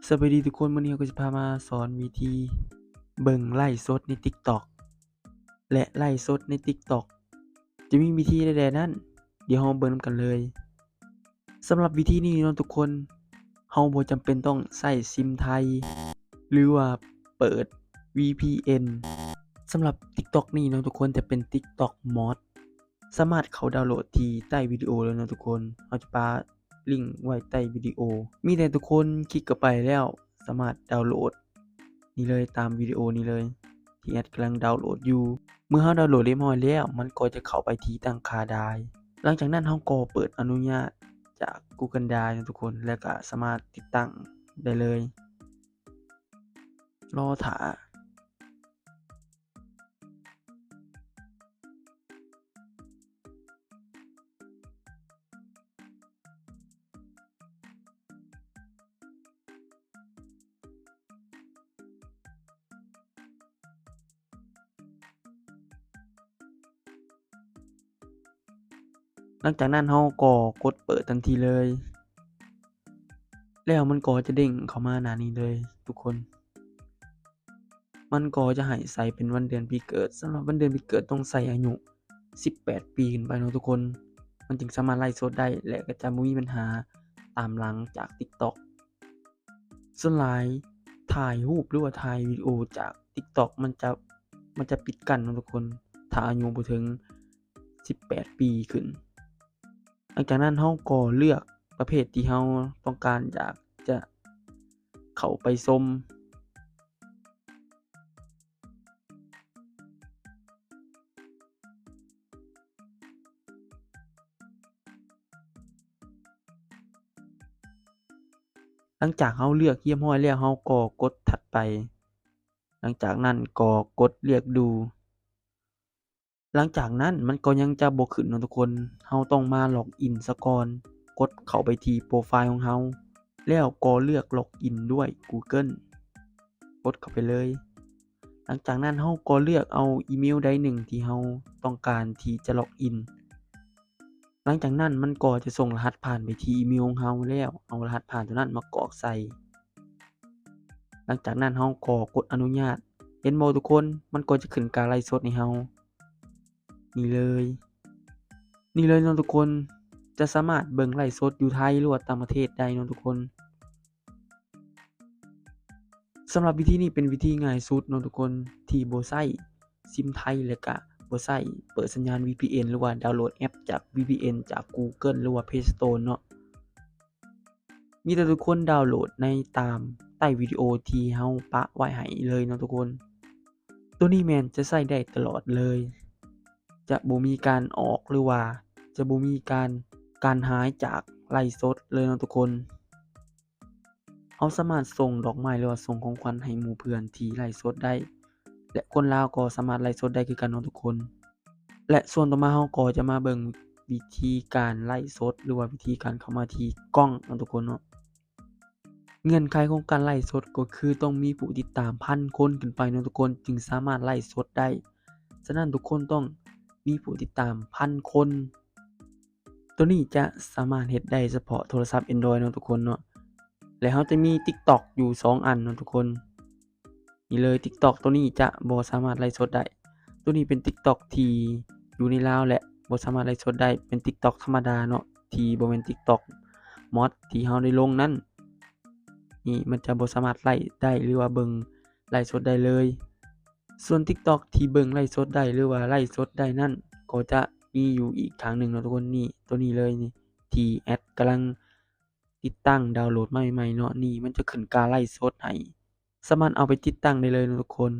ສະບາຍດີທຸກຄົນ, ມື້ນີ້ເຮົາກໍຊິພາມາສອນວິທີເບິ່ງໄລຟ໌ສົດໃນ TikTok ແລະ ໄລຟ໌ສົດໃນ TikTok ຈະມີວິທີໃດໆນັ້ນ, ດຽວເຮົາເບິ່ງນຳກັນເລີຍ. ສຳລັບວິທີນີ້ເນາະທຸກຄົນ, ເຮົາບໍ່ຈຳເປັນຕ້ອງໃຊ້ຊິມໄທ ຫຼືວ່າເປີດ VPN. ສຳລັບ TikTok ນີ້ເນາະທຸກຄົນ, ຈະເປັນ TikTok Mod. ສາມາດເຂົ້າດາວໂຫຼດທີ່ໃຕ້ວິດີໂອເລີຍເນາະທຸກຄົນ. ເຮົາຈະປະລິງໄວ້ໃຕ້ວິດີໂອ. ມີແຕ່ທຸກຄົນຄລິກເຂົ້າໄປແລ້ວ ສາມາດດາວໂຫຼດນີ້ເລີຍ, ຕາມວິດີໂອນີ້ເລີຍ ທີ່ແອັດກຳລັງດາວໂຫຼດຢູ່. ເມື່ອເຮົາດາວໂຫຼດຮຽບຮ້ອຍແລ້ວ, ມັນກໍຈະເຂົ້າໄປທີ່ຕັ້ງຄ່າດາຍ. ຫຼັງຈາກນັ້ນເຮົາກໍເປີດອະນຸຍາດຈາກ Google Drive ເນາະທຸກຄົນ, ແລ້ວກໍສາມາດຕິດຕັ້ງໄດ້ເລີຍ. ລໍຖ້າ. ຫຼັງຈາກນັ້ນເຮົາກໍກົດເປີດທັນທີເລີຍ, ແລ້ວມັນກໍຈະເດ້ງເຂົ້າມາໜ້ານີ້ເລີຍທຸກຄົນ. ມັນກໍຈະໃຫ້ໃສ່ເປັນວັນເດືອນປີເກີດ. ສຳລັບວັນເດືອນປີເກີດຕ້ອງໃສ່ອາຍຸສິບແປດປີຂຶ້ນໄປເນາະທຸກຄົນ, ມັນຈຶ່ງສາມາດໄລຟ໌ສົດໄດ້ ແລະ ກໍຈະບໍ່ມີບັນຫາຕາມຫຼັງຈາກ TikTok. ສ່ວນຫຼາຍຖ່າຍຮູບ ຫຼືວ່າຖ່າຍວິດີໂອຈາກ TikTok ມັນຈະ ມັນຈະປິດກັ້ນເນາະທຸກຄົນ, ຖ້າອາຍຸບໍ່ເຖິງສິບແປດປີຂຶ້ນ. ຫຼັງຈາກນັ້ນເຮົາກໍເລືອກປະເພດທີ່ເຮົາຕ້ອງການຢາກຈະເຂົ້າໄປຊົມ. ຫຼັງຈາກເຮົາເລືອກຮຽບຮ້ອຍແລ້ວ, ເຮົາກໍກົດຖັດໄປ. ຫຼັງຈາກນັ້ນກໍກົດເລືອກດູ. ຫຼັງຈາກນັ້ນມັນກໍຍັງຈະບໍ່ຂຶ້ນເນາະທຸກຄົນ. ເຮົາຕ້ອງມາລັອກອິນສາກ່ອນ, ກົດເຂົ້າໄປທີ່ໂປຣໄຟລ໌ຂອງເຮົາ ແລ້ວກໍເລືອກລັອກອິນດ້ວຍ Google. ກົດເຂົ້າໄປເລີຍ. ຫຼັງຈາກນັ້ນເຮົາກໍເລືອກເອົາອີເມວໃດໜຶ່ງທີ່ເຮົາຕ້ອງການທີ່ຈະລັອກອິນ. ຫຼັງຈາກນັ້ນມັນກໍຈະສົ່ງລະຫັດຜ່ານໄປທີ່ອີເມວຂອງເຮົາ, ແລ້ວເອົາລະຫັດຜ່ານຕົວນັ້ນມາກອກໃສ່. ຫຼັງຈາກນັ້ນເຮົາກໍກົດອະນຸຍາດ. ເຫັນບໍ່ທຸກຄົນ? ມັນກໍຈະຂຶ້ນການໄລຟ໌ສົດໃຫ້ເຮົາ. ນີ້ເລີຍ ນີ້ເລີຍເນາະທຸກຄົນ, ຈະສາມາດເບິ່ງໄລຟ໌ສົດຢູ່ໄທ ຫຼືວ່າຕ່າງປະເທດໄດ້ເນາະທຸກຄົນ. ສຳລັບວິທີນີ້ເປັນວິທີງ່າຍສຸດເນາະທຸກຄົນ, ທີ່ບໍ່ໃຊ້ຊິມໄທ ແລະ ກະບໍ່ໃຊ້ເປີດສັນຍານ VPN ຫຼືວ່າດາວໂຫຼດແອັບຈາກ VPN ຈາກ Google ຫຼືວ່າ Play Store ເນາະ. ມີແຕ່ທຸກຄົນດາວໂຫຼດໃນຕາມໃຕ້ວິດີໂອທີ່ເຮົາປະໄວ້ໃຫ້ເລີຍເນາະທຸກຄົນ. ໂຕນີ້ແມ່ນຈະໃຊ້ໄດ້ຕະຫຼອດເລີຍ, ຈະບໍ່ມີການອອກ ຫຼືວ່າຈະບໍ່ມີການ ການຫາຍຈາກໄລຟ໌ສົດເລີຍເນາະທຸກຄົນ. ເຮົາສາມາດສົ່ງດອກໄມ້ ຫຼືວ່າສົ່ງຂອງຂວັນໃຫ້ໝູ່ເພື່ອນທີ່ໄລຟ໌ສົດໄດ້ ແລະ ຄົນລາວກໍສາມາດໄລຟ໌ສົດໄດ້ຄືກັນເນາະທຸກຄົນ. ແລະ ສ່ວນຕໍ່ມາເຮົາກໍຈະມາເບິ່ງວິທີການໄລຟ໌ສົດ ຫຼືວ່າວິທີການເຂົ້າມາທີ່ກ້ອງເນາະທຸກຄົນເນາະ. ເງື່ອນໄຂຂອງການໄລຟ໌ສົດກໍຄືຕ້ອງມີຜູ້ຕິດຕາມພັນຄົນຂຶ້ນໄປເນາະທຸກຄົນ, ຈຶ່ງສາມາດໄລຟ໌ສົດໄດ້. ສະນັ້ນທຸກຄົນຕ້ອງມີຜູ້ຕິດຕາມພັນຄົນ. ໂຕນີ້ຈະສາມາດເຮັດໄດ້ສະເພາະໂທລະສັບ Android ເນາະທຸກຄົນເນາະ. ແລະ ເຮົາຈະມີ TikTok ຢູ່ສອງອັນເນາະທຸກຄົນ. ນີ້ເລີຍ TikTok ໂຕນີ້ຈະບໍ່ສາມາດໄລຟ໌ສົດໄດ້. ໂຕນີ້ເປັນ TikTok ທີ່ຢູ່ໃນລາວ ແລະ ບໍ່ສາມາດໄລຟ໌ສົດໄດ້, ເປັນ TikTok ທຳມະດາເນາະ ທີ່ບໍ່ແມ່ນ TikTok Mod ທີ່ເຮົາໄດ້ລົງນັ້ນ. ນີ້ມັນຈະບໍ່ສາມາດໄລໄດ້ ຫຼືວ່າເບິ່ງໄລຟ໌ສົດໄດ້ເລີຍ. ສ່ວນ TikTok ທີ່ເບິ່ງໄລຟ໌ສົດໄດ້ ຫຼືວ່າໄລຟ໌ສົດໄດ້ນັ້ນ ກໍຈະມີຢູ່ອີກທາງໜຶ່ງເນາະທຸກຄົນ. ນີ້ ໂຕນີ້ເລີຍນີ້ ທີ່ແອັດກຳລັງ ຕິດຕັ້ງດາວໂຫຼດມາໃໝ່ໆເນາະ, ນີ້ມັນຈະຂຶ້ນການໄລຟ໌ສົດໃຫ້, ສາມາດເອົາໄປຕິດຕັ້ງໄດ້ເລີຍເນາະທຸກຄົນ.